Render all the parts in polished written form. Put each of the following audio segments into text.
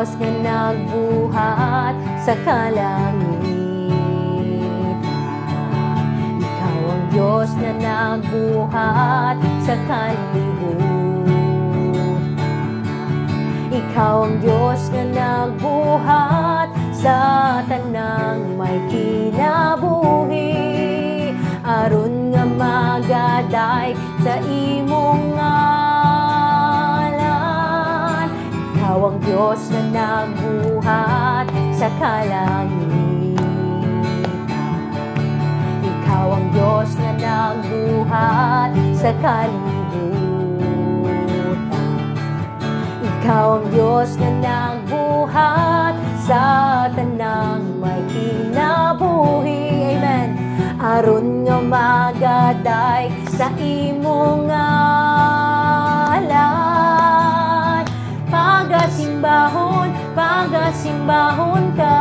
Dios nga nagbuhat sa kalangitan. Ikaw ang Dios nga nagbuhat sa kalibutan. Ikaw ang Dios nga nagbuhat sa tanang may kinabuhi, aron nga magadayeg sa imong ngalan. Ikaw ang Dios nga nagbuhat sa kalangitan. Ikaw ang Dios nga nagbuhat sa kalibutan. Ikaw ang Dios nga nagbuhat sa tanang may kinabuhi. Amen. Aron nga magadayeg sa imong ngalan. Pagasimbahon, pagasimbahon ka.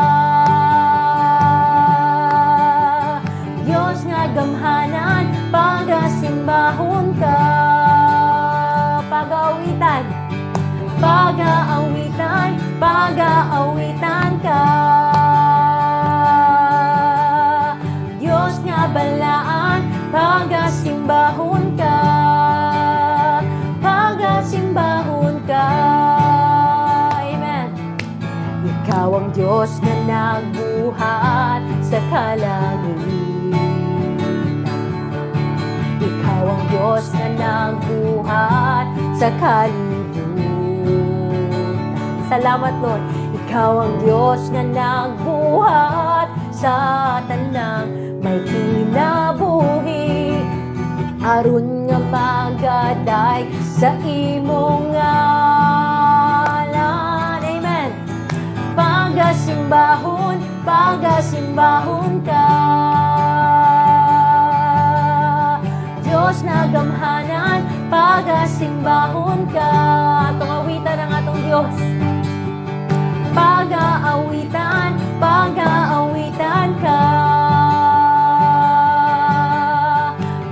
Dios nga gamhanan, pagasimbahon ka. Pagaawitan, pagaawitan, pagaawitan ka. Dios nga balaan, pagasimbahon ka. Pagasimbahon ka. Amen. Ikaw ang Diyos nga nagbuhat sa kalangitan. Ikaw ang Diyos nga nagbuhat sa kalibutan. Salamat, Lord. Ikaw ang Diyos nga nagbuhat sa tanang may kinabuhi, aron nga magadayeg sa imong ngalan. Amen. Pagasimbahon, pagasimbahon ka. Diyos na gamhanan, pagasimbahon ka. Atong awitan ang atong Diyos. Pagaawitan, pagaawitan ka.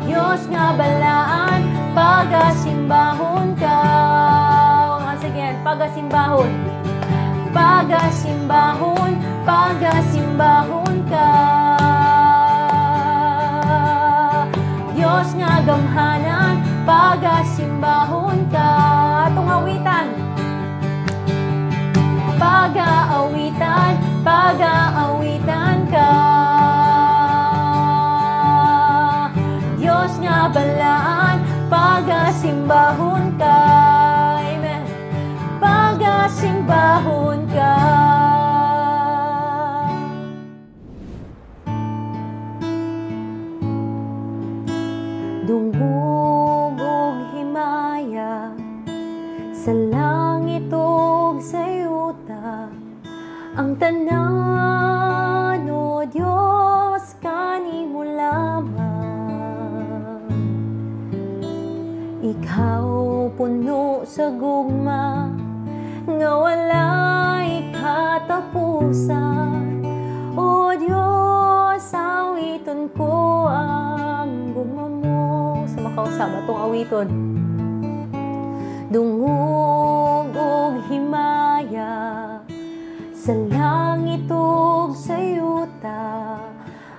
Diyos nga balaan, pagasimbahon ka. Once again, pagasimbahon. Pagasimbahon, pagasimbahon ka. Diyos nga gamhanan, pagasimbahon ka. Atong awitan. Pagaawitan, pagaawitan ka. Diyos nga balaan, pagasimbahon ka. Amen. Pagasimbahon ka. Dungog og himaya sa langit ug sa yuta, ang tanan, O Dios, kanimo lamang. Ikaw puno sa gugma nga walay katapusan. O Dios, awiton ko ang gugma mo. Sa makausab atong awiton. Dungog og himaya sa langit ug sa yuta,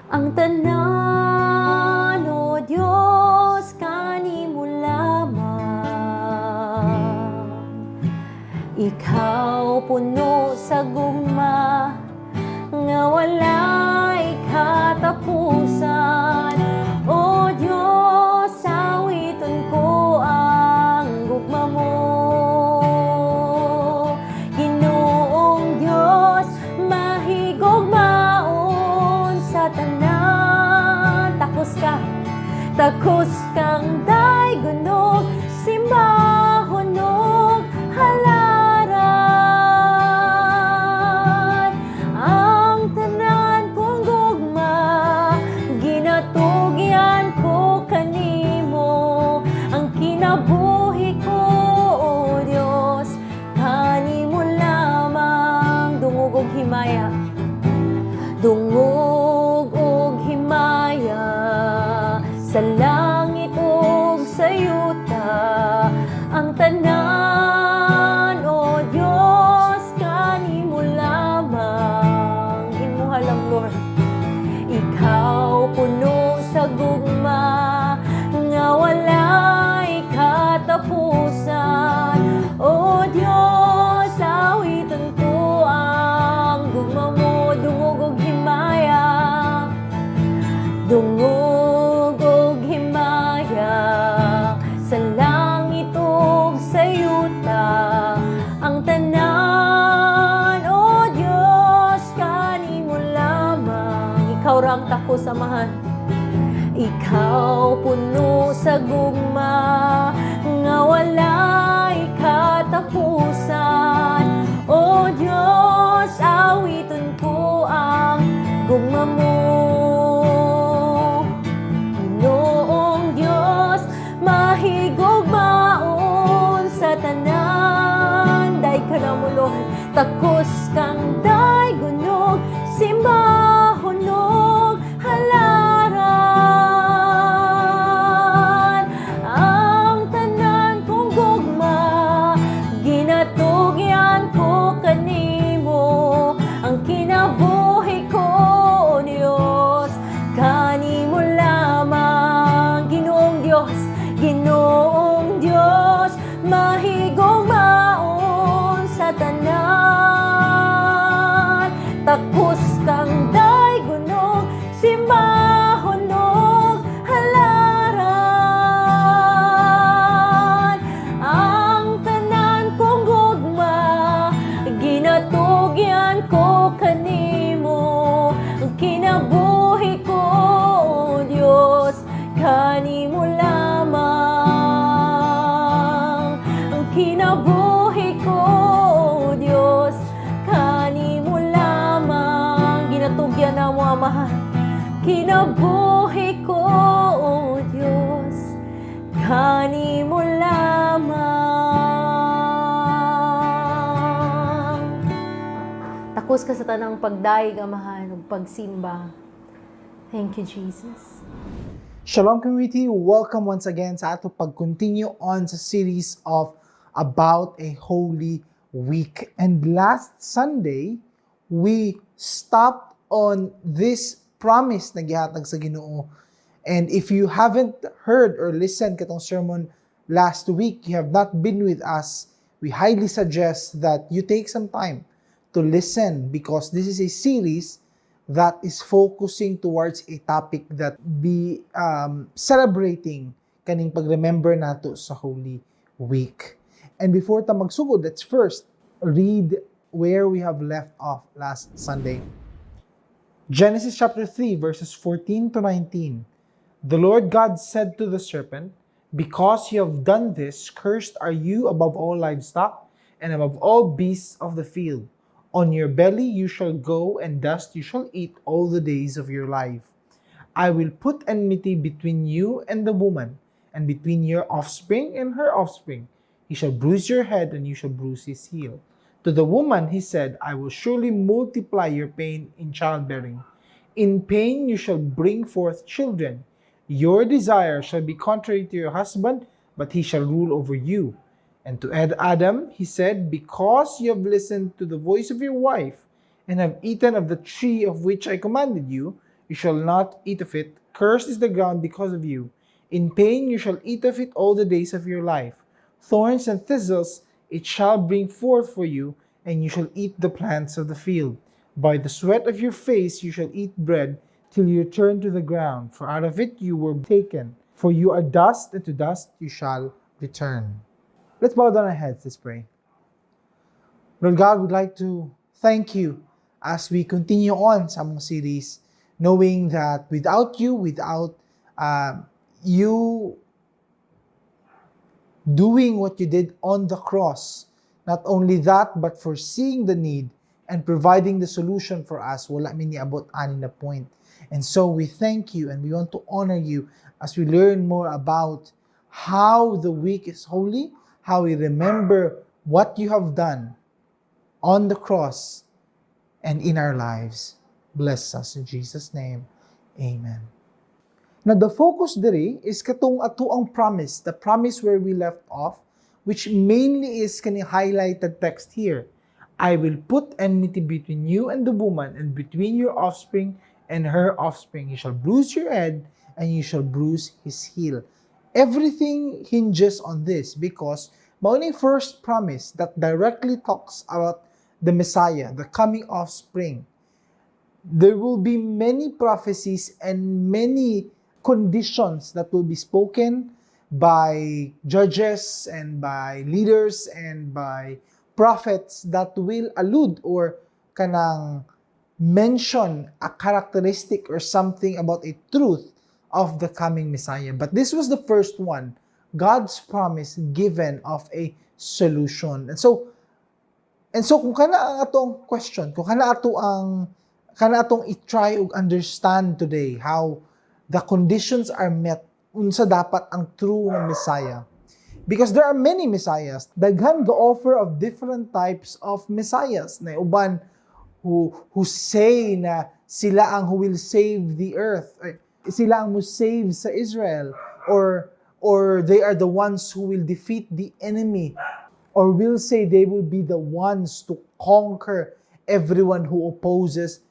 ang tanan, O Dios, kanimo lamang. Ikaw puno sa gugma nga walay katapusan. O Dios, awiton ko ang gugma mo. Ginoong Dios, mahigugmaon sa tanan. Takos ka, takos kang daygonog, simbahon og halaran. Ang tanan kong gugma, ginatugyan ko kanimo. Ang kinabuhi ko, O Dios, kanimo lamang. Dungog og himaya, dungog og himaya sa langit ug sa yuta, ang tanan, O Dios, kanimo. Diyos, Amahan. Ikaw puno sa gugma nga walay katapusan. O Diyos, awiton ko ang gugma mo. Ginoong Diyos, mahigugmaon sa tanan. Dayeg ka namo, Lord, takos kang daygon ug simbahon ug halaran. Ang tanan kong gugma, ginatugyan ko kanimo. Ang kinabuhi ko, Diyos, kanimo lamang. Ginoong Diyos, Ginoong Diyos, mahigugmaon sa tanan. Takos kang daygon ug simbahon ug halaran. Ang tanan kong gugma, ginatugyan ko kanimo. Ang kinabuhi ko, Diyos, kanimo lamang. Ang kinabuhi ko, Diyos, kanimo lamang. Ginatugyan namo, Amahan. Kinabuhi ko, Diyos, kanimo lamang. Takos ka sa tanang pagdayeg, Amahan, ug pagsimba. Thank you, Jesus. Shalom, community! Welcome once again sa ato pag-continue on sa series of About a Holy Week. And last Sunday, we stopped on this promise na gihatag sa Ginoo. And if you haven't heard or listened katong sermon last week, you have not been with us, we highly suggest that you take some time to listen because this is a series that is focusing towards a topic that be celebrating kaning pag-remember nato sa Holy Week. And before ta magsugod, let's first read where we have left off last Sunday. Genesis chapter 3 verses 14 to 19. The Lord God said to the serpent, "Because you have done this, cursed are you above all livestock and above all beasts of the field. On your belly you shall go, and dust you shall eat all the days of your life. I will put enmity between you and the woman, and between your offspring and her offspring. He shall bruise your head, and you shall bruise his heel." To the woman he said, "I will surely multiply your pain in childbearing. In pain you shall bring forth children. Your desire shall be contrary to your husband, but he shall rule over you." And to Adam he said, "Because you have listened to the voice of your wife, and have eaten of the tree of which I commanded you, 'You shall not eat of it,' cursed is the ground because of you. In pain you shall eat of it all the days of your life. Thorns and thistles it shall bring forth for you, and you shall eat the plants of the field. By the sweat of your face you shall eat bread till you return to the ground, for out of it you were taken. For you are dust, and to dust you shall return." Let's bow down our heads. Let's pray. Lord God, we'd like to thank you as we continue on sa among series, knowing that without you, without you doing what you did on the cross, not only that, but for seeing the need and providing the solution for us, wala mi niabot ani na point. And so we thank you and we want to honor you as we learn more about how the week is holy, how we remember what you have done on the cross and in our lives. Bless us in Jesus' name. Amen. Now, the focus diri is katong atoang promise, the promise where we left off, which mainly is kani highlighted text here. "I will put enmity between you and the woman, and between your offspring and her offspring. He shall bruise your head, and you shall bruise his heel." Everything hinges on this because mao ni first promise that directly talks about the Messiah, the coming offspring. There will be many prophecies and many conditions that will be spoken by judges and by leaders and by prophets that will allude or kanang mention a characteristic or something about a truth of the coming Messiah. But this was the first one, God's promise given of a solution. And so kung kana ang atong question, kung kana ato ang kana atong i-try ug understand today how the conditions are met unsa dapat ang true nga Messiah. Because there are many messiahs. Daghan go offer of different types of messiahs. Na uban who say na sila ang who will save the earth. Ay, sila ang mo save sa Israel or they are the ones who will defeat the enemy or will say they will be the ones to conquer everyone who opposes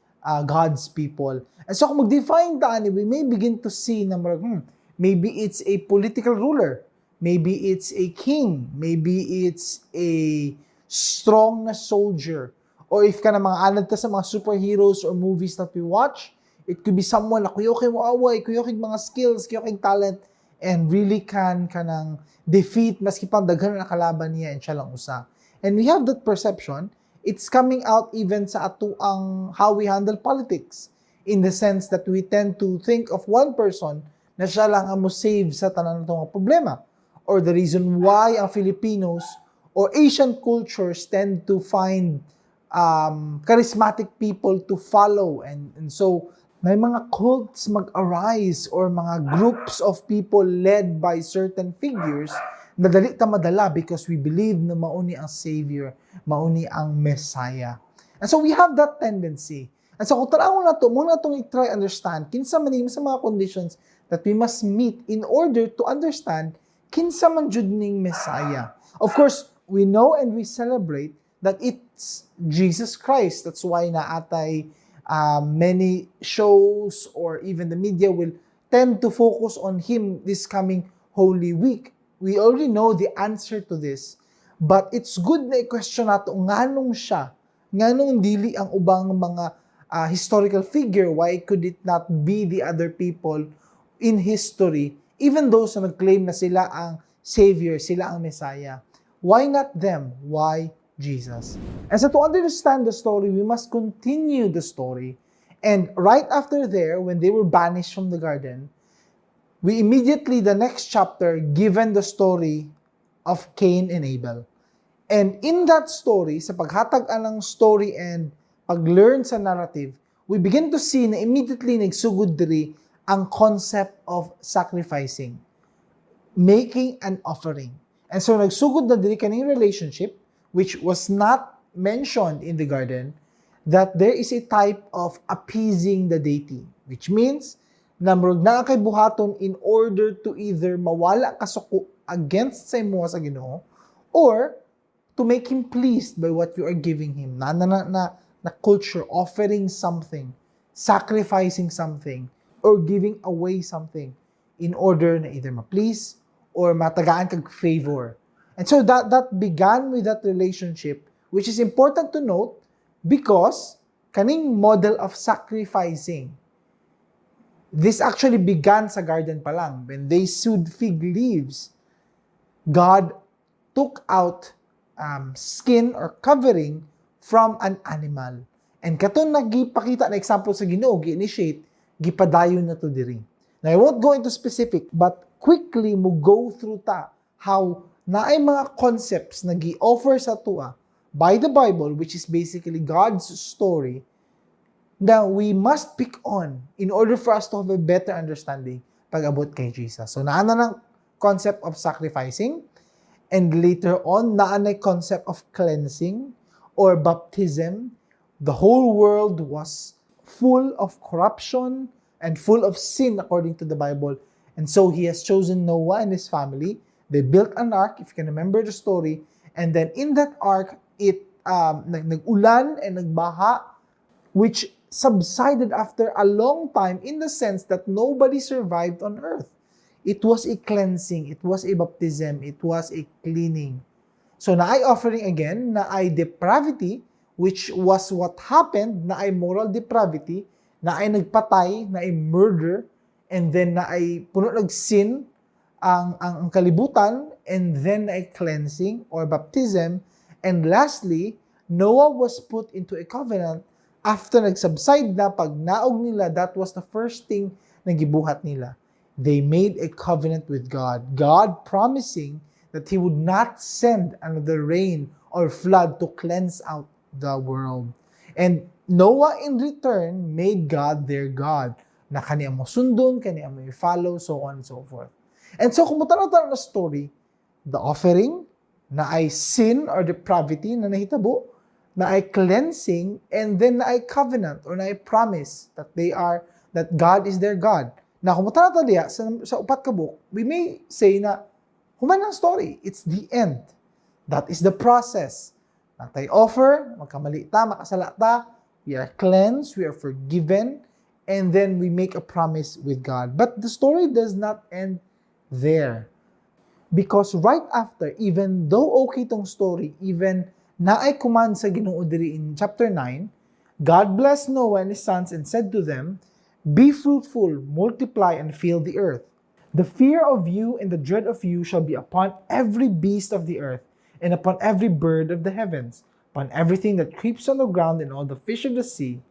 God's people. And so kung mag-define ta ani, we may begin to see na murag, maybe it's a political ruler, maybe it's a king, maybe it's a strong na soldier, or if kana mga anad ta sa mga superheroes or movies that we watch, it could be someone na kuyaw kay mo away, kuyaw kay mga skills, kuyaw kay talent, and really can kanang defeat maski pang daghan na kalaban niya and siya lang usa. And we have that perception. It's coming out even sa ato ang how we handle politics, in the sense that we tend to think of one person na siya lang ang mo save sa tanan natong mga problema. Or the reason why ang Filipinos or Asian cultures tend to find charismatic people to follow, and so may mga cults mag-arise or mga groups of people led by certain figures na dali ta madala because we believe na mauni ang savior, mauni ang Messiah. And so we have that tendency. And so kung tanawon nato, mao na atong i-try understand kinsa man sa mga conditions that we must meet in order to understand kinsa man jud ning Messiah. Of course, we know and we celebrate that it's Jesus Christ. That's why naatay many shows or even the media will tend to focus on him this coming Holy Week. We already know the answer to this, but it's good na i-question nato nganong siya, nganong dili ang ubang mga historical figure, why could it not be the other people in history, even those na nag-claim na sila ang savior, sila ang Messiah? Why not them? Why Jesus? And so to understand the story, we must continue the story. And right after there, when they were banished from the garden, we immediately, the next chapter, given the story of Cain and Abel. And in that story, sa paghatag anang story and pag-learn sa narrative, we begin to see na immediately nagsugod diri ang concept of sacrificing, making an offering. And so nagsugod na diri kaning relationship, which was not mentioned in the garden, that there is a type of appeasing the deity, which means na murag naa kay buhaton in order to either mawala ka suko against sa imo sa Ginoo or to make him pleased by what you are giving him. Na culture, offering something, sacrificing something, or giving away something in order na either ma-please or matagaan kag favor. And so that began with that relationship, which is important to note because kaning model of sacrificing, this actually began sa garden pa lang. When they sewed fig leaves, God took out skin or covering from an animal. And katong nagipakita na example sa Ginoo, gi-initiate, gipadayon na to diri. Now, I won't go into specific, but quickly mo go through ta how naay mga concepts na gi-offer sa atoa by the Bible, which is basically God's story, na we must pick on in order for us to have a better understanding pag-abot kay Jesus. So, naa na ng concept of sacrificing, and later on, naa na concept of cleansing or baptism. The whole world was full of corruption and full of sin according to the Bible. And so he has chosen Noah and his family. They built an ark, if you can remember the story. And then in that ark, it nag-ulan and nagbaha, which subsided after a long time in the sense that nobody survived on earth. It was a cleansing, it was a baptism, it was a cleaning. So naay offering again, naay depravity, which was what happened, naay moral depravity, naay nagpatay, naay murder, and then naay puno nag sin ang kalibutan, and then naay cleansing or baptism, and lastly, Noah was put into a covenant After nag-subside na, pag naog nila, that was the first thing na gibuhat nila. They made a covenant with God. God promising that He would not send another rain or flood to cleanse out the world. And Noah in return made God their God, na kaniya mo sundon, kaniya mo i-follow, so on and so forth. And so kung mutanaw na story, the offering, naay sin or depravity na nahitabo, naay cleansing, and then naay covenant or naay promise that God is their God. Na kung mutanaw diya sa upat ka book, we may say na human ang story. It's the end. That is the process. Naa tay offer, magkamali ta, makasala ta, we are cleansed, we are forgiven, and then we make a promise with God. But the story does not end there. Because right after, even though okay tong story, even naay command sa Ginoo diri in chapter 9, God blessed Noah and his sons and said to them, "Be fruitful, multiply, and fill the earth. The fear of you and the dread of you shall be upon every beast of the earth, and upon every bird of the heavens, upon everything that creeps on the ground and all the fish of the sea.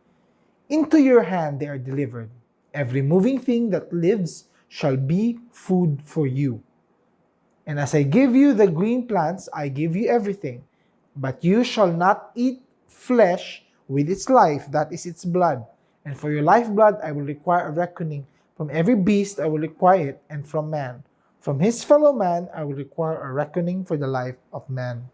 Into your hand they are delivered. Every moving thing that lives shall be food for you. And as I give you the green plants, I give you everything. But you shall not eat flesh with its life, that is its blood. And for your lifeblood I will require a reckoning. From every beast I will require it, and from man. From his fellow man I will require a reckoning for the life of man."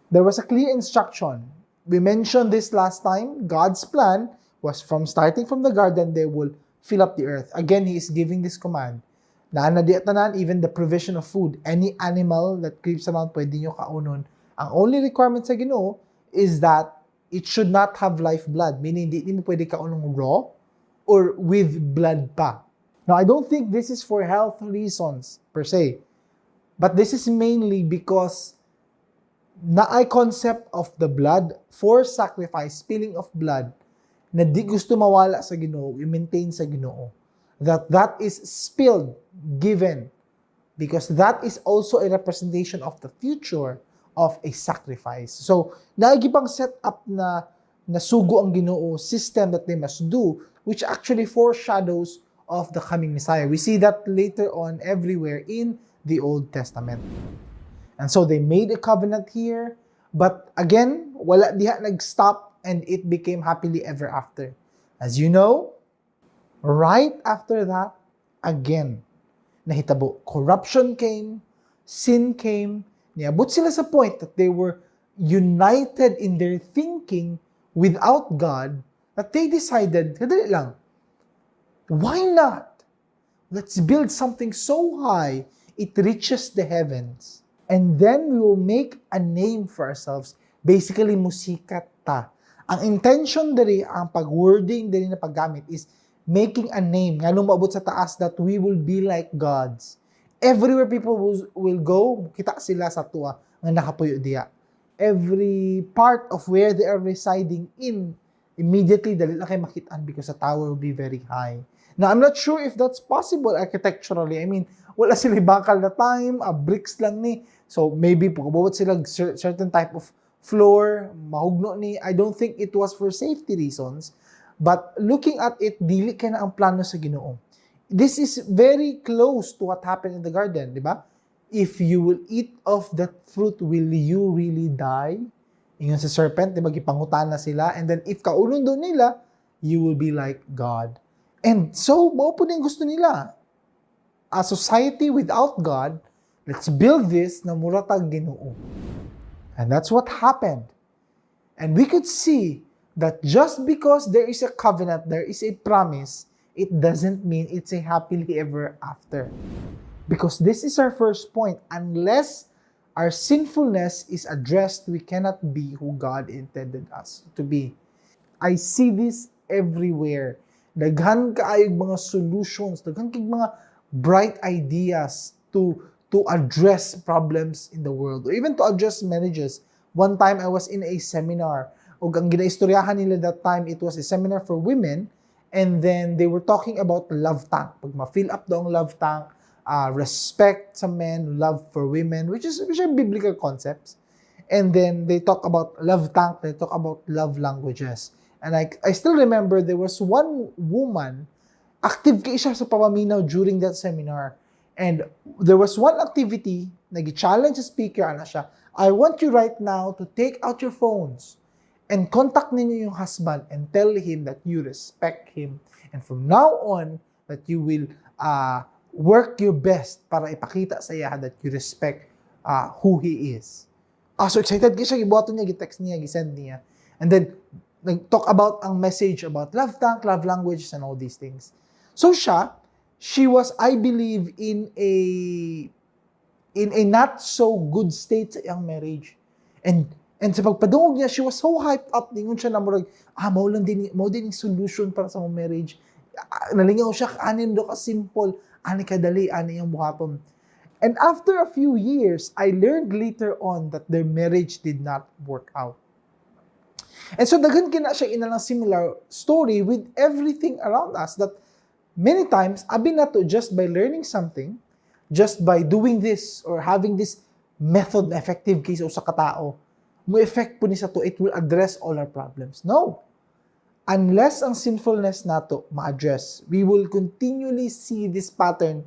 There was a clear instruction. We mentioned this last time. God's plan was from starting from the garden, they will fill up the earth. Again, He is giving this command. Naa na diya tanan, even the provision of food. Any animal that creeps around, pwede nyo kaunon. Ang only requirement sa Ginoo is that it should not have life blood. Meaning, di mo pwede kaunong raw or with blood pa. Now, I don't think this is for health reasons per se. But this is mainly because naay concept of the blood for sacrifice, spilling of blood, na di gusto mawala sa Ginoo, i-maintain sa Ginoo. That that is spilled, given, because that is also a representation of the future of a sacrifice. So, naay gipang set up na nasugo ang Ginoo system that they must do, which actually foreshadows of the coming Messiah. We see that later on everywhere in the Old Testament. And so they made a covenant here, but again, wala diha nag-stop and it became happily ever after. As you know, right after that, again, nahitabo. Corruption came, sin came, niabot sila sa point that they were united in their thinking without God, that they decided, kadali lang, why not? Let's build something so high, it reaches the heavens. And then we will make a name for ourselves. Basically, musikat ta. Ang intention diri, ang pag-wording diri na paggamit is making a name. Nga nung maabot sa taas that we will be like gods. Everywhere people will go, kita sila sa atoa nga nakapuyo diya. Every part of where they are residing in, immediately dali lang kay makitaan because the tower will be very high. Now, I'm not sure if that's possible architecturally. I mean, wala sila bakal na time, bricks lang ni. So, maybe pagkabuhat sila certain type of floor, mahugno ni. I don't think it was for safety reasons. But looking at it, dili kay na ang plano sa Ginoo. This is very close to what happened in the garden, di ba? "If you will eat of that fruit, will you really die?" Ingon sa serpent, di ba, gipangutana sila. And then, if kaunon daw nila, you will be like God. And so, mao pod yung gusto nila. A society without God, let's build this na mura tag Ginoo. And that's what happened. And we could see that just because there is a covenant, there is a promise, it doesn't mean it's a happily ever after. Because this is our first point. Unless our sinfulness is addressed, we cannot be who God intended us to be. I see this everywhere. Daghan kaayog mga solutions, daghan kay mga bright ideas to address problems in the world or even to address marriages. One time I was in a seminar ug ang ginaistoryahan nila that time, it was a seminar for women, and then they were talking about love tank. Pag ma-fill up daw ang love tank, respect sa men, love for women, which are biblical concepts. And then they talk about love tank, they talk about love languages. And I still remember there was one woman, active kay siya sa papaminaw during that seminar. And there was one activity, nag-challenge sa speaker, ana siya, "I want you right now to take out your phones and contact ninyo yung husband and tell him that you respect him. And from now on, that you will work your best para ipakita sa iya that you respect who he is." Ah, so excited kay siya, gibuhaton niya, gi-text niya, gi-send niya. And then, nag-talk about ang message about love tank, love language, and all these things. So siya, she was, I believe, in a not so good state sa iyang marriage. And sa pagpadungog niya, she was so hyped up. Ningon siya na murag, "Ah, mao din yung solution para sa mong marriage." Ah, nalingaw siya, ani do ka simple, ani kadali, ani yung buhaton. And after a few years, I learned later on that their marriage did not work out. And so daghan kina siya inalang similar story with everything around us that many times abi nato just by learning something, just by doing this or having this method na effective kay sa usa ka tao, mo effect po ni sa to, it will address all our problems. No. Unless ang sinfulness nato ma-address, we will continually see this pattern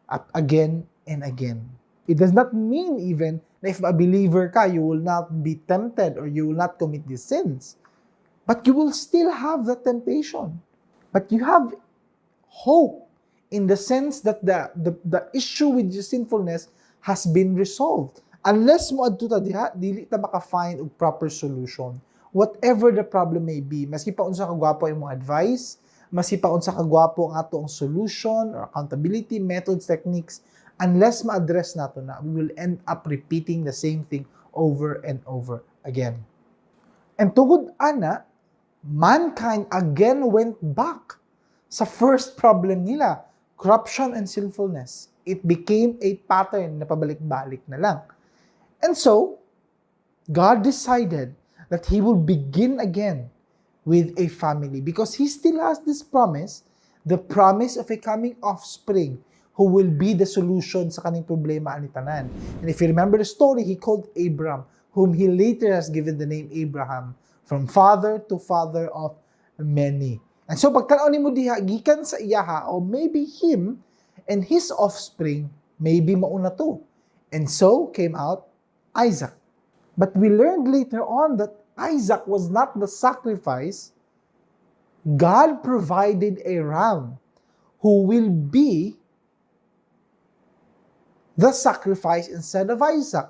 up again and again. It does not mean even na if a believer ka, you will not be tempted or you will not commit these sins. But you will still have the temptation. But you have hope in the sense that the issue with your sinfulness has been resolved. Unless mo adto ta diha, dili ta maka-find og proper solution. Whatever the problem may be, maski pa unsa kagwapo imong advice, maski pa unsa kagwapo ang ato ang solution or accountability methods, techniques, unless ma-address nato na, we will end up repeating the same thing over and over again. And tungod ana, mankind again went back sa first problem nila, corruption and sinfulness. It became a pattern na pabalik-balik na lang. And so, God decided that He will begin again with a family because He still has this promise, the promise of a coming offspring who will be the solution sa kaning problema ani tanan. And if you remember the story, He called Abram, whom He later has given the name Abraham, from father to father of many. And so pagtan-aw nimo diha gikan sa iyaha or maybe him and his offspring, maybe mauna to. And so came out Isaac. But we learned later on that Isaac was not the sacrifice. God provided a ram who will be the sacrifice instead of Isaac.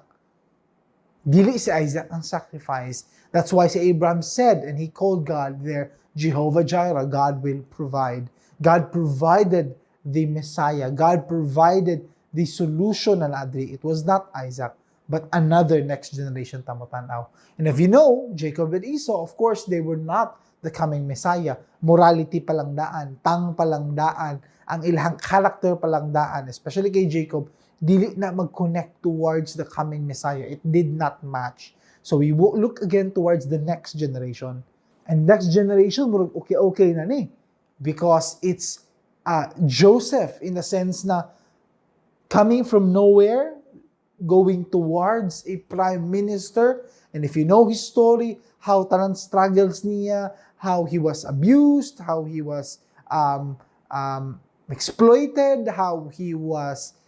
Dili si Isaac ang sacrifice. That's why si Abraham said, and he called God there, Jehovah Jireh, God will provide. God provided the Messiah. God provided the solution na naadri. It was not Isaac, but another next generation ta motanaw. And if you know, Jacob and Esau, of course, they were not the coming Messiah. Morality pa lang daan, tang pa lang daan, ang ilang character pa lang daan, especially kay Jacob, dili na mag-connect towards the coming Messiah. It did not match. So we will look again towards the next generation. And next generation, murag okay-okay na ni. Because it's Joseph in the sense na coming from nowhere, going towards a prime minister. And if you know his story, how tanan struggles niya, how he was abused, how he was exploited, how he was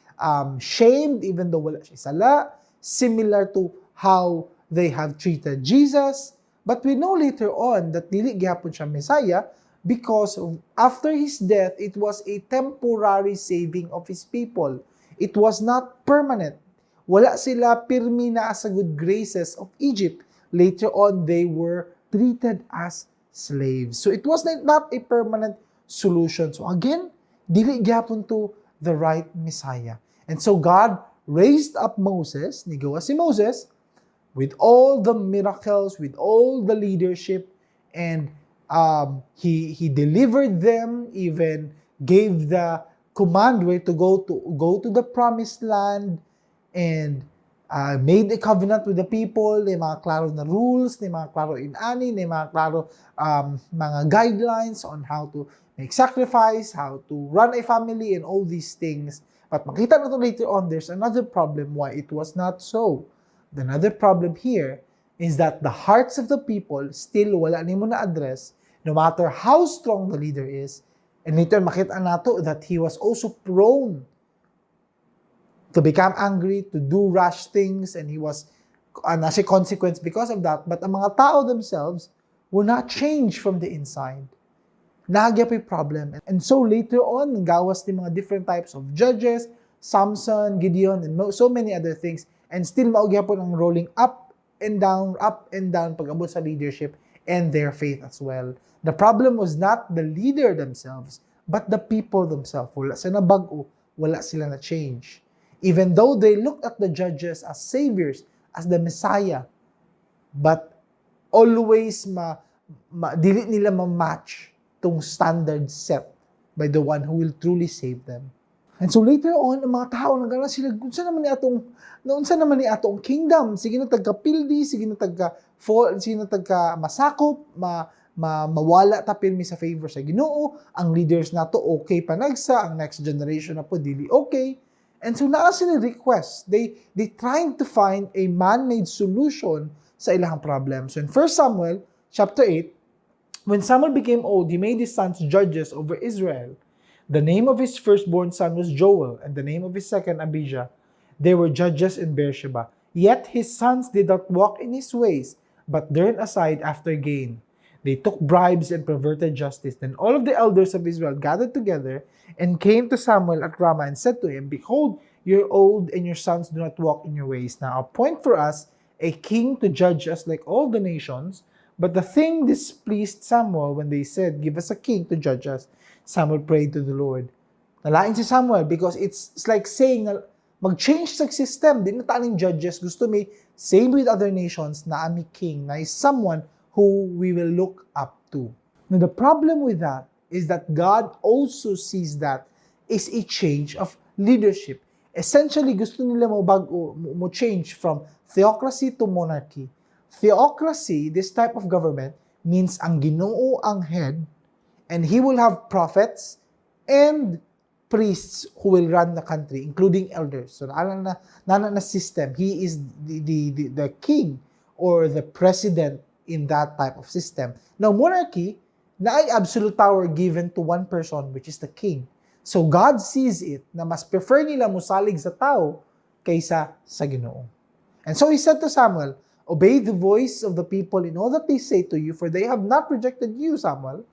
shamed even though wala siya sala, similar to how they have treated Jesus. But we know later on that dili gihapon siya Messiah because after his death, it was a temporary saving of his people. It was not permanent. Wala sila pirmi na sa good graces of Egypt. Later on, they were treated as slaves. So it was not a permanent solution. So again, dili gyapon to the right Messiah. And so God raised up Moses, nigawa si Moses, with all the miracles, with all the leadership, and he delivered them, even gave the command where to go to the promised land, and made a covenant with the people, may mga klaro na rules, may mga klaro inani, may mga klaro mga guidelines on how to make sacrifice, how to run a family, and all these things. But makita na to later on, there's another problem why it was not so. The another problem here is that the hearts of the people still wala nimo na address, no matter how strong the leader is. And later makita nato that he was also prone to become angry, to do rash things, and he was nasa consequence because of that. But ang mga tao themselves will not change from the inside. Naa gyapoy problem. And so later on, gawas ni mga different types of judges, Samson, Gideon, and so many other things. And still mao gyapon ang rolling up and down pag-abot sa leadership and their faith as well. The problem was not the leader themselves, but the people themselves. Wala sila bag-o, wala sila na change. Even though they looked at the judges as saviors, as the Messiah, but always ma dili nila ma-match tong standard set by the one who will truly save them. And so later on, ang mga tao nagana sila, unsa naman ni atong kingdom? Sige na tagkapildi, sige na tagka fall, sige na tagka masakop, ma mawala ta pirmi sa favor sa Ginoo, ang leaders nato okay panagsa, ang next generation na po dili okay. And so naa sila request. They trying to find a man-made solution sa ilang problem. So in 1 Samuel chapter 8, when Samuel became old, he made his sons judges over Israel. The name of his firstborn son was Joel, and the name of his second Abijah. They were judges in Beersheba. Yet his sons did not walk in his ways, but turned aside after gain. They took bribes and perverted justice. Then all of the elders of Israel gathered together and came to Samuel at Ramah and said to him, "Behold, you're old and your sons do not walk in your ways. Now appoint for us a king to judge us like all the nations." But the thing displeased Samuel when they said, "Give us a king to judge us." Samuel prayed to the Lord. Nalain si Samuel because it's like saying na mag-change sa system. Di na ta ning judges. Gusto mi, same with other nations, naa mi king, na is someone who we will look up to. Now, the problem with that is that God also sees that is a change of leadership. Essentially, gusto nila mo bago mo change from theocracy to monarchy. Theocracy, this type of government, means ang Ginoo ang head and he will have prophets and priests who will run the country, including elders. So, naa na system. He is the king or the president in that type of system. Now, monarchy, naay absolute power given to one person, which is the king. So, God sees it na mas prefer nila musalig sa tao kaysa sa Ginoo. And so he said to Samuel, "Obey the voice of the people in all that they say to you, for they have not rejected you, Samuel,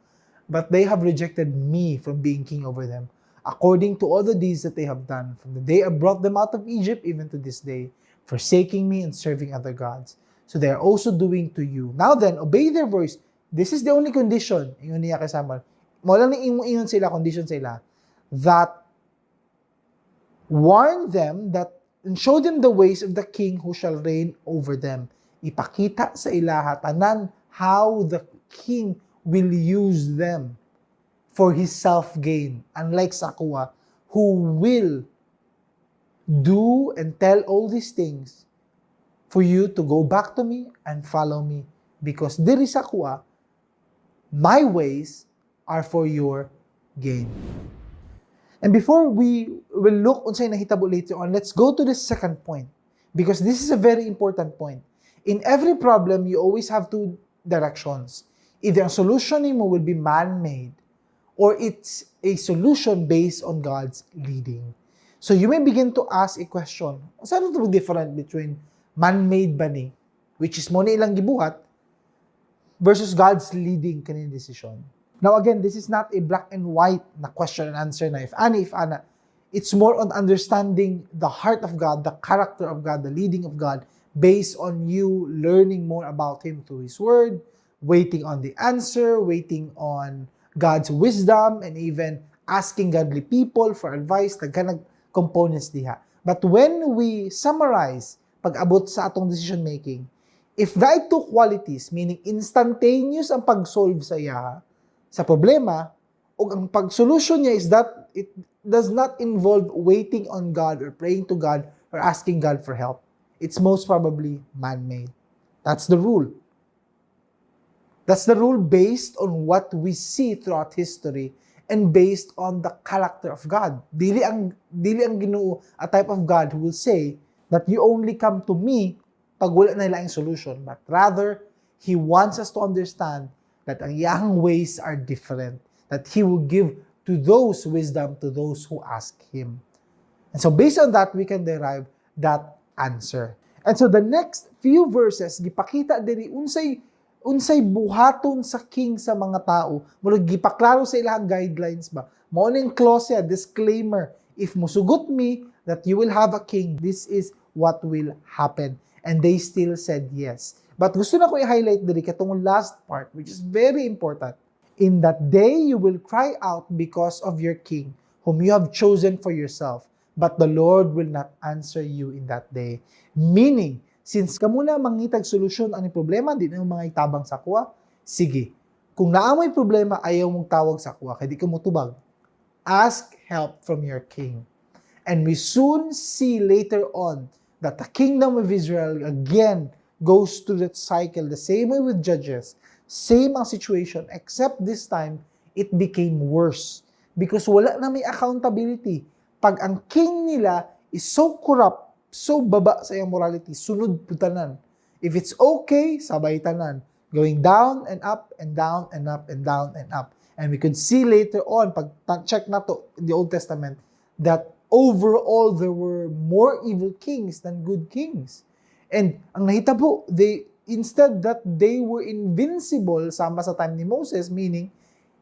but they have rejected me from being king over them, according to all the deeds that they have done, from the day I brought them out of Egypt even to this day, forsaking me and serving other gods. So they are also doing to you. Now then, obey their voice. This is the only condition," ingon niya kay Samuel. Mao lang ni ingon sila, condition sila, that warn them that and show them the ways of the king who shall reign over them. Ipakita sa ilaha tanan how the king will use them for his self-gain. Unlike sa akoa, who will do and tell all these things for you to go back to me and follow me. Because diri sa akoa, my ways are for your gain. And before we will look unsay nahitabo later on, let's go to the second point. Because this is a very important point. In every problem, you always have two directions. Either ang solution nimo will be man-made or it's a solution based on God's leading. So you may begin to ask a question, unsa to different between man-made ba ni, which is mao ni ilang gibuhat, versus God's leading kaning decision? Now again, this is not a black and white na question and answer na if ani, if ana. It's more on understanding the heart of God, the character of God, the leading of God, based on you learning more about Him through His Word, waiting on the answer, waiting on God's wisdom, and even asking godly people for advice, daghan components diha. But when we summarize pag-abot sa atong decision making, if that two qualities, meaning instantaneous ang pag-solve sa iya, sa problema, ug ang pag-solution niya is that it does not involve waiting on God or praying to God or asking God for help, it's most probably man-made. That's the rule. That's the rule based on what we see throughout history and based on the character of God. Dili ang Ginoo a type of God who will say that you only come to me pag wala na laing solution, but rather, He wants us to understand that ang iyahang ways are different, that He will give to those wisdom to those who ask Him. And so based on that, we can derive that answer. And so the next few verses, gipakita diri unsay buhaton sa king sa mga tao. Murag gipaklaro sa ilang guidelines ba. Mao ning clause ya, disclaimer. If musugot mi that you will have a king, this is what will happen. And they still said yes. But gusto nako i-highlight diri katong last part, which is very important. "In that day you will cry out because of your king, whom you have chosen for yourself, but the Lord will not answer you in that day." Meaning, since kamo na mangitag solusyon ani problema, di na mga itabang sa akoa, sige. Kung naa mo'y problema, ayaw mong tawag sa akoa, kay di ko motubag. Ask help from your king. And we soon see later on that the kingdom of Israel again goes through that cycle, the same way with Judges. Same ang situation, except this time, it became worse. Because wala na may accountability. Pag ang king nila is so corrupt, so baba sa iyang morality, sunod po tanan. If it's okay, sabay tanan. Going down and up and down and up and down and up. And we could see later on, pag check nato in the Old Testament, that overall there were more evil kings than good kings. And ang nahitabo, they instead that they were invincible sama sa time ni Moses, meaning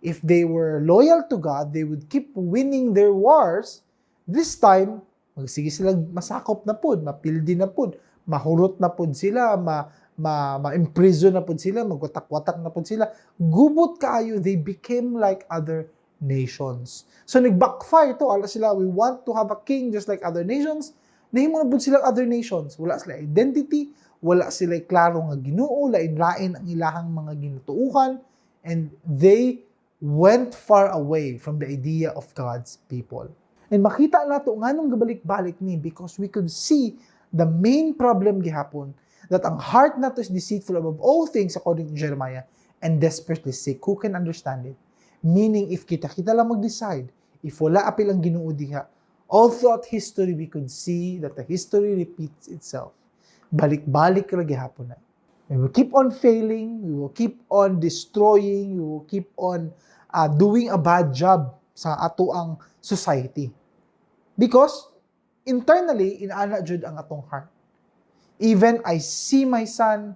if they were loyal to God, they would keep winning their wars. This time, magsige sila masakop na pud, mapildi na pud, mahurot na pud sila, ma ma ma-imprison na pud sila, magwatak-watak na pud sila. Gubot kaayo, they became like other nations. So nag-backfire to, ala sila, "We want to have a king just like other nations." Nahimo na pud silang other nations. Wala sila identity, wala sila klaro nga Ginoo, lain-lain ang ilahang mga ginatuuhan, and they went far away from the idea of God's people. And makita nato nganong gabalik-balik ni, because we could see the main problem gihapon, that ang heart nato is deceitful above all things, according to Jeremiah, and desperately sick. Who can understand it? Meaning, if kita-kita lang mag-decide, if wala apil ang Ginoo diha, all throughout history we could see that the history repeats itself. Balik-balik ra gihapon na. We will keep on failing, we will keep on destroying, we will keep on doing a bad job sa ato ang society. Because internally, inaana jud ang atong heart. Even I see my son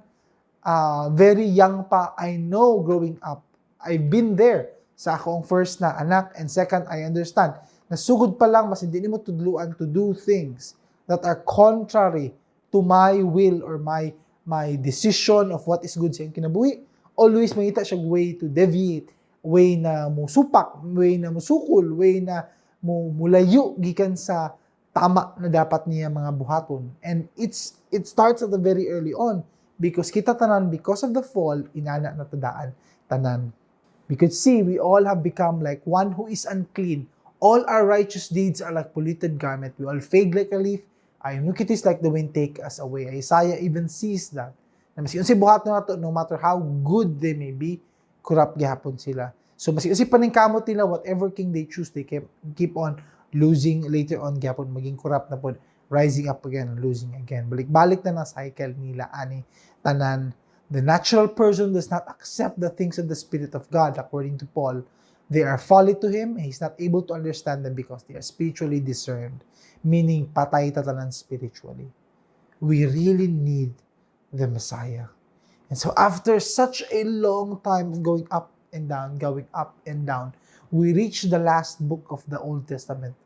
very young pa, I know growing up, I've been there sa akong first na anak, and second, I understand na sugod pa lang, mas hindi nimo tudluan to do things that are contrary to my will or my decision of what is good sa iyang kinabuhi. Always mangita siya way to deviate, way na musupak, way na musukol, way na mo mulayo gikan sa tama na dapat niya mga buhaton. And it starts at the very early on because kita tanan, because of the fall, inana na tadaan tanan. We could see we all have become like one who is unclean. All our righteous deeds are like polluted garment. We all fade like a leaf. Our iniquities, like the wind, take us away. Isaiah even sees that. Na maski unsay buhat nato, no matter how good they may be, corrupt gihapon sila. So maski unsay paningkamot nila, whatever king they choose, they keep on losing later on gihapon, maging corrupt na pod, rising up again and losing again. Balik-balik na na cycle nila ani tanan. The natural person does not accept the things of the Spirit of God, according to Paul. They are folly to him, and he's not able to understand them because they are spiritually discerned. Meaning, patay ta tanan spiritually. We really need the Messiah. And so after such a long time of going up and down, going up and down, we reach the last book of the Old Testament,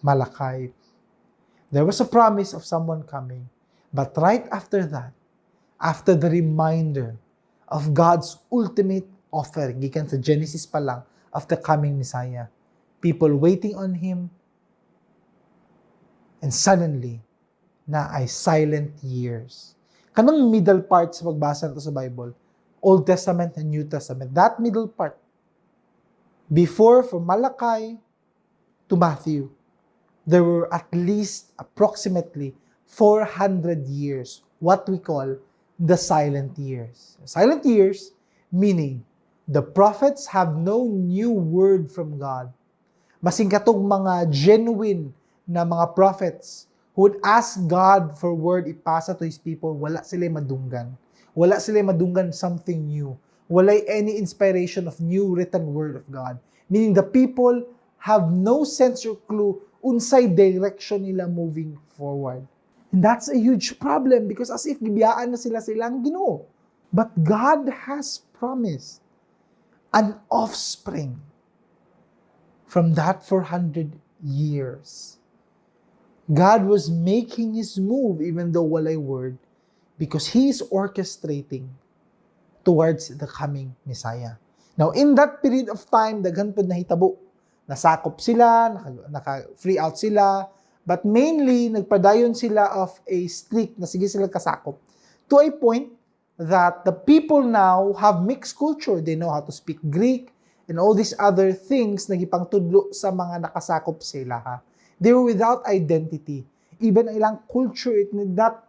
Malachi. There was a promise of someone coming. But right after that, after the reminder of God's ultimate offer, gikan sa Genesis pa lang, of the coming Messiah, people waiting on Him, and suddenly, naay silent years. Kanang middle part sa pagbasa nato sa Bible, Old Testament and New Testament, that middle part, before from Malachi to Matthew, there were at least approximately 400 years, what we call the silent years. Silent years, meaning the prophets have no new word from God. Masing katong mga genuine na mga prophets who would ask God for word ipasa to His people, wala sila madunggan. Wala sila madunggan something new. Walay any inspiration of new written word of God. Meaning the people have no sense or clue unsay direction nila moving forward. And that's a huge problem because as if gibiyaan na sila sa ilang Ginoo. But God has promised an offspring from that 400 years. God was making His move even though walay word because He is orchestrating towards the coming Messiah. Now, in that period of time, daghan pod nahitabo. Nasakop sila, naka free out sila, but mainly, nagpadayon sila of a streak na sige sila kasakop. To a point that the people now have mixed culture. They know how to speak Greek and all these other things na gipangtudlo sa mga nakasakop sila. Ha? They were without identity. Even ang ilang culture, it did not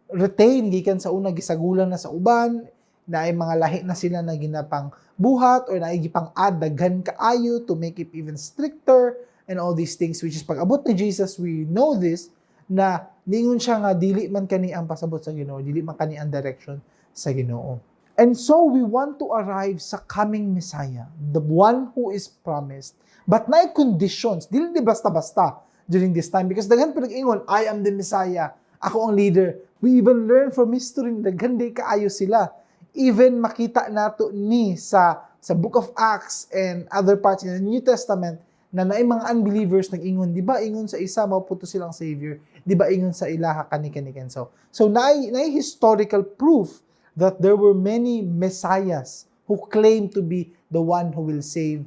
retain gikan sa una, gisagulan na sa uban, na ay mga lahi na sila na ginapang buhat or na gipang add daghan kaayo to make it even stricter and all these things, which is pag abot ni Jesus, we know this, na ningon siya nga dili man kani ang pasabot sa Ginoo, dili man kani ang direction sa Ginoo. And so we want to arrive sa coming Messiah, the one who is promised, but naay conditions. Dili di basta-basta during this time because daghan pa nag-ingon, "I am the Messiah, ako ang leader." We even learn from history na daghan di kaayo sila. Even makita nato ni sa Book of Acts and other parts in the New Testament na naay mga unbelievers nag-ingon, "Di ba ingon sa isa mao puto silang savior? Di ba ingon sa ilaha kani kani kenso?" So naay historical proof that there were many messiahs who claim to be the one who will save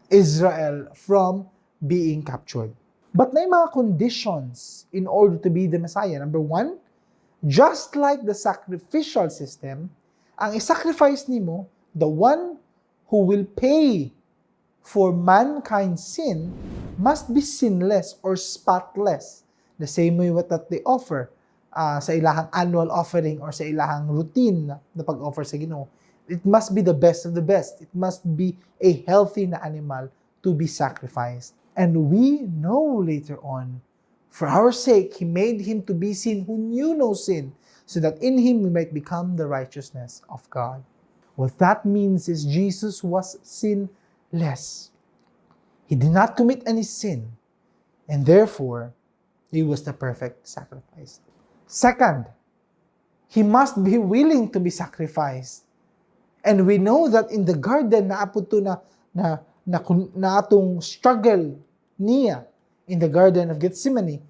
Israel from being captured. But naay mga conditions in order to be the Messiah. Number one, just like the sacrificial system, ang isacrifice nimo, the one who will pay for mankind's sin, must be sinless or spotless. The same way what that they offer sa ilahang annual offering or sa ilahang routine na pag-offer sa Ginoo. It must be the best of the best. It must be a healthy na animal to be sacrificed. And we know later on, for our sake, He made Him to be sin who knew no sin, so that in Him we might become the righteousness of God. What that means is Jesus was sinless. He did not commit any sin, and therefore, He was the perfect sacrifice. Second, He must be willing to be sacrificed. And we know that in the garden, naa pod to na atong struggle niya in the Garden of Gethsemane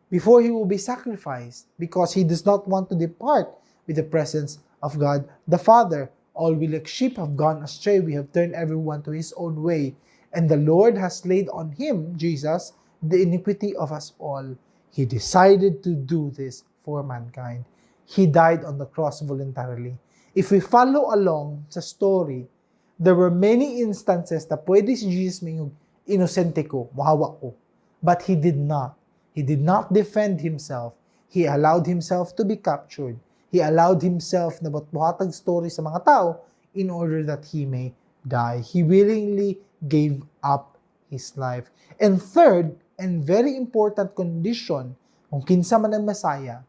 before He will be sacrificed because He does not want to depart with the presence of God the Father. "All we like sheep have gone astray. We have turned everyone to his own way. And the Lord has laid on Him," Jesus, "the iniquity of us all." He decided to do this for mankind. He died on the cross voluntarily. If we follow along sa story, there were many instances na pwede si Jesus mingog, "Inosente ko, muhawa ko." But He did not. He did not defend Himself. He allowed Himself to be captured. He allowed Himself na buhatag story sa mga tao in order that He may die. He willingly gave up His life. And third, and very important condition kung kinsa man ang Messiah,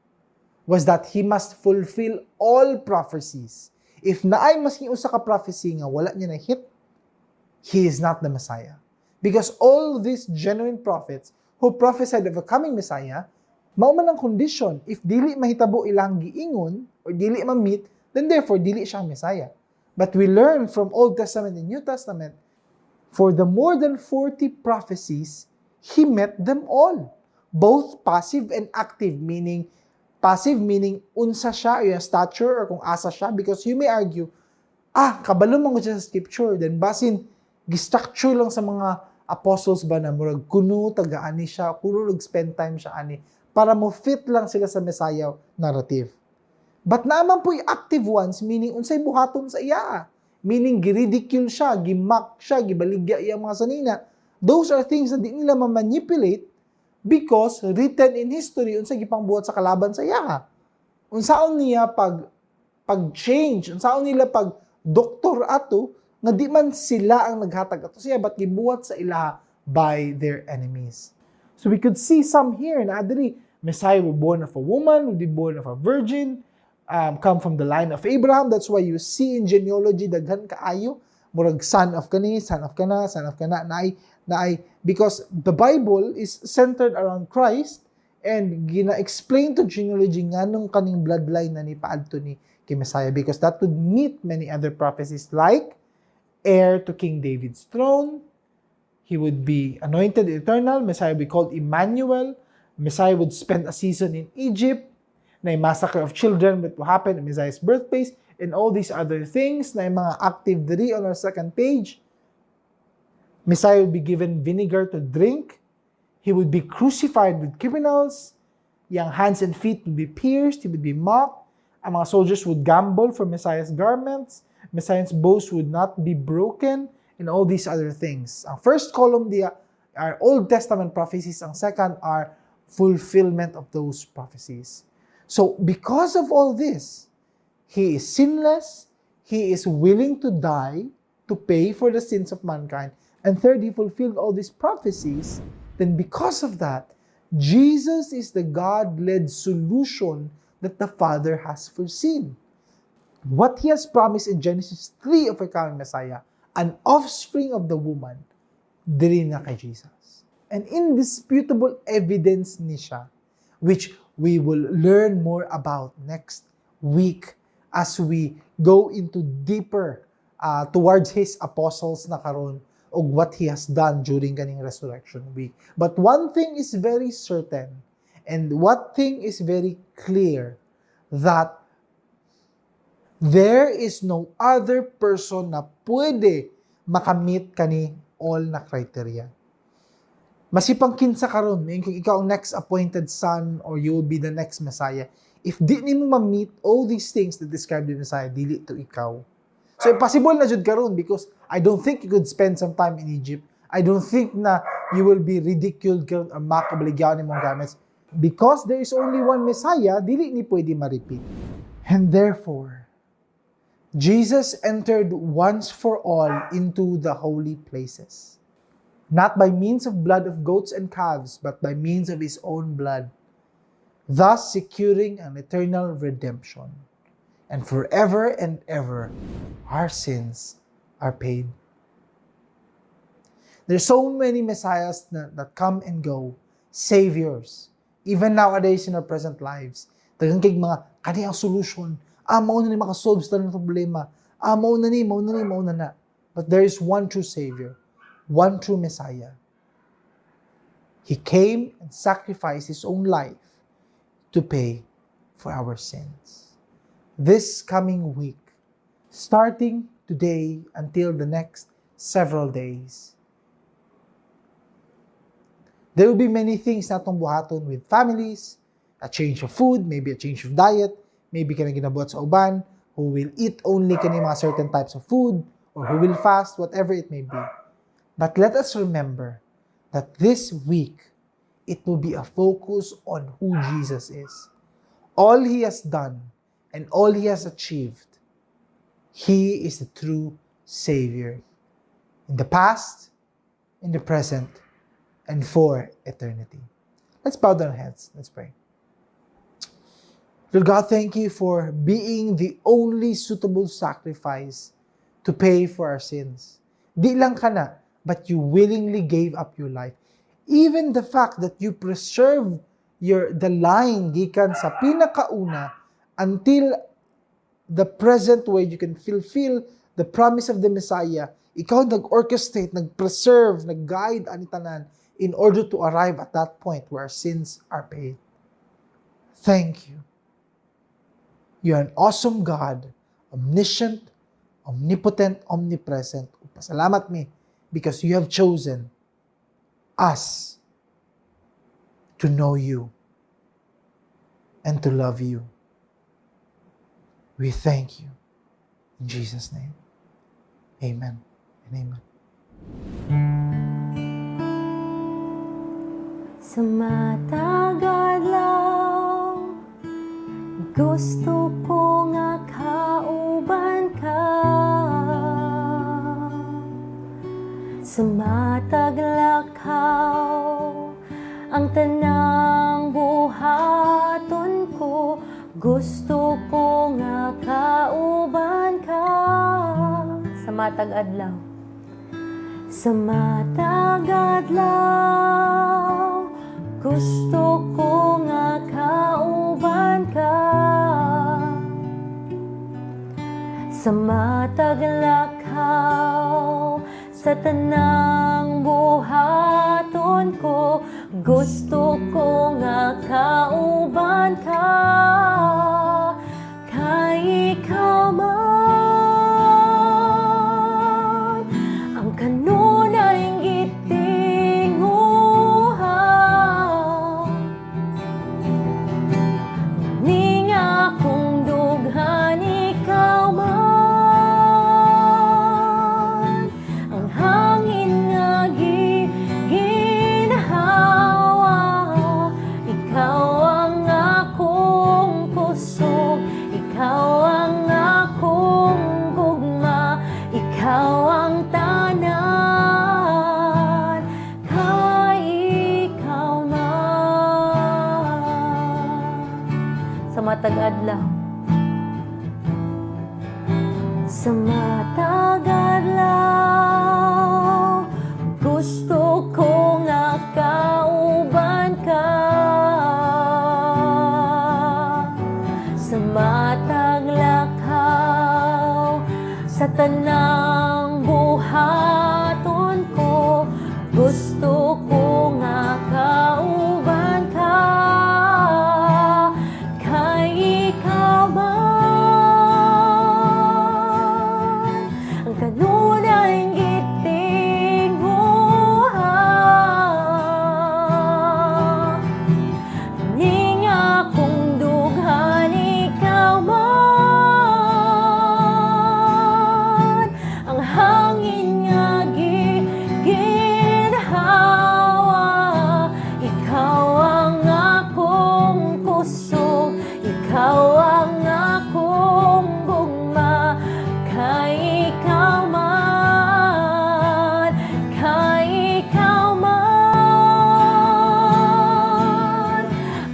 was that he must fulfill all prophecies. If naay maski usa ka prophecy nga wala niya na-hit, he is not the Messiah. Because all these genuine prophets who prophesied of a coming Messiah, mao man ang condition. If dili mahitabo ilang giingon or dili ma-meet, then therefore dili siya ang Messiah. But we learn from Old Testament and New Testament, for the more than 40 prophecies, He met them all. Both passive and active, meaning passive meaning unsa siya, yung stature or kung asa siya, because you may argue, "Ah, kabalo man ko siya sa scripture, then basin gi-structure lang sa mga apostles ba na murag kuno taga-ani siya, kuno nag-spend time siya ani para mo fit lang sila sa Messiah narrative." But naa man po'y active ones, meaning unsay buhaton sa iya. Meaning giridicule siya, gimock siya, gibaligya iyang mga sanina. Those are things na di nila ma-manipulate because written in history unsay gipangbuhat sa kalaban sa iya. Unsaon niya pag change, unsaon nila pag doktor ato nga di man sila ang naghatag ato siya but gibuhat sa ilaha by their enemies. So we could see some here na adiri, Messiah will be born of a woman, will be born of a virgin, come from the line of Abraham. That's why you see in genealogy daghan kaayo, murag son of kani, son of kana, son of kana, naay naay because the Bible is centered around Christ and gina-explain to genealogy nganong kaning bloodline na ni paadto ni kay Messiah, because that would meet many other prophecies like heir to King David's throne, he would be anointed eternal, Messiah would be called Emmanuel, Messiah would spend a season in Egypt, na massacre of children that will happen in Messiah's birthplace, and all these other things na mga active diri on our second page. Messiah would be given vinegar to drink. He would be crucified with criminals. Iyang hands and feet would be pierced. He would be mocked. Ang mga soldiers would gamble for Messiah's garments. Messiah's bones would not be broken, and all these other things. Ang first column diya are Old Testament prophecies. Ang second are fulfillment of those prophecies. So, because of all this, he is sinless, he is willing to die to pay for the sins of mankind, and third, he fulfilled all these prophecies. Then because of that, Jesus is the God-led solution that the Father has foreseen. What he has promised in Genesis 3 of a coming Messiah, an offspring of the woman, diri na kay Jesus. And indisputable evidence ni siya, which we will learn more about next week as we go into deeper towards his apostles na karon og what he has done during kaning resurrection week. But one thing is very certain and one thing is very clear, that there is no other person na pwede makamit kani all na criteria. Masipang kinsa karon, kung ikaw ang next appointed son or you will be the next Messiah, if di nimo ma-meet all these things that describe the Messiah, dili to ikaw. So impossible na jud karon because I don't think you could spend some time in Egypt. I don't think na you will be ridiculed karon or makabaligyaw nimong garments. Because there is only one Messiah, dili ni pwede ma-repeat. And therefore, Jesus entered once for all into the holy places, not by means of blood of goats and calves, but by means of his own blood, thus securing an eternal redemption. And forever and ever, our sins are paid. There's so many messiahs that come and go, saviors. Even nowadays in our present lives, daghan kay mga kani ang solution. Ah, mao na ni makasolve sa tanang problema. Ah, mao na ni, mao na ni, mao na na. But there is one true savior, one true Messiah. He came and sacrificed his own life to pay for our sins. This coming week, starting today until the next several days, there will be many things na atong buhaton with families, a change of food, maybe a change of diet, maybe kanang ginabuhat sa uban, who will eat only kani mga certain types of food, or who will fast, whatever it may be. But let us remember that this week, it will be a focus on who Jesus is. All He has done and all He has achieved. He is the true Savior in the past, in the present, and for eternity. Let's bow down our heads. Let's pray. Lord God, thank you for being the only suitable sacrifice to pay for our sins. Di lang kana, but you willingly gave up your life. Even the fact that you preserved your the line gikan sa pinakauna until the present where you can fulfill the promise of the Messiah, ikaw nag-orchestrate, nag-preserve, nag-guide ani tanan in order to arrive at that point where our sins are paid. Thank you. You're an awesome God, omniscient, omnipotent, omnipresent. Pasalamat mi because you have chosen us to know you and to love you. We thank you. In Jesus' name. Amen and amen. Sa matag adlaw, gusto ko nga kauban ka. Sa matag lakaw, Ang tanang buhaton ko, gusto ko nga kauban ka. Sa matag adlaw, sa matag adlaw, gusto ko nga kauban ka. Sa matag lakaw, sa tanang buhaton ko, gusto ko nga kauban ka. Kay ikaw man ang kanunay gitinguha ning akong dughan. Ikaw man ang hangin nga ginhawa. Ikaw ang akong kusog, ikaw ang akong gugma, ikaw ang tanan, kay ikaw man. Sa matag adlaw, sa matag adlaw, gusto ko nga kauban ka. Sa matag lakaw, sa tanang buhaton ko, gusto ko nga kauban ka. Kay ikaw man ang kanunay gitinguha ning akong dughan. Ikaw man ang hangin nga ginhawa. Ikaw ang akong kusog, ikaw ang akong gugma, kay ikaw man, kay ikaw man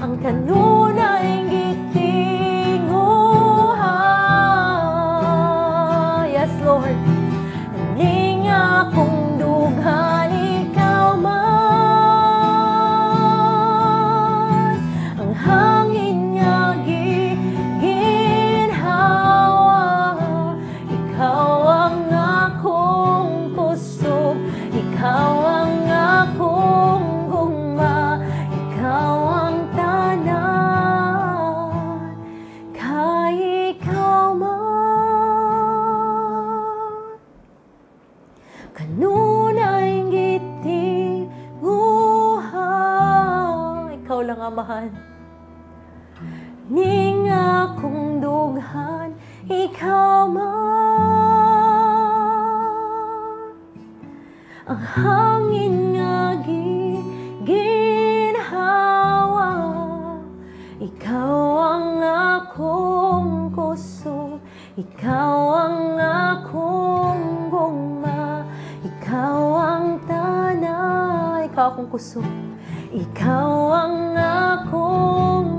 ang kanunay gitinguha. Yes, Lord. Ning akong dughan. Ikaw man ang hangin nga ginhawa. Ikaw ang akong kusog, ikaw ang akong gugma, ikaw ang tanan, kay ikaw man kanunay gitinguha. Ikaw lang, Amahan, ning akong dughan. Ikaw man ang hangin nga ginhawa. Ikaw ang akong kusog, ikaw ang akong gugma, ikaw ang tanan. Ikaw akong kusog, ikaw ang akong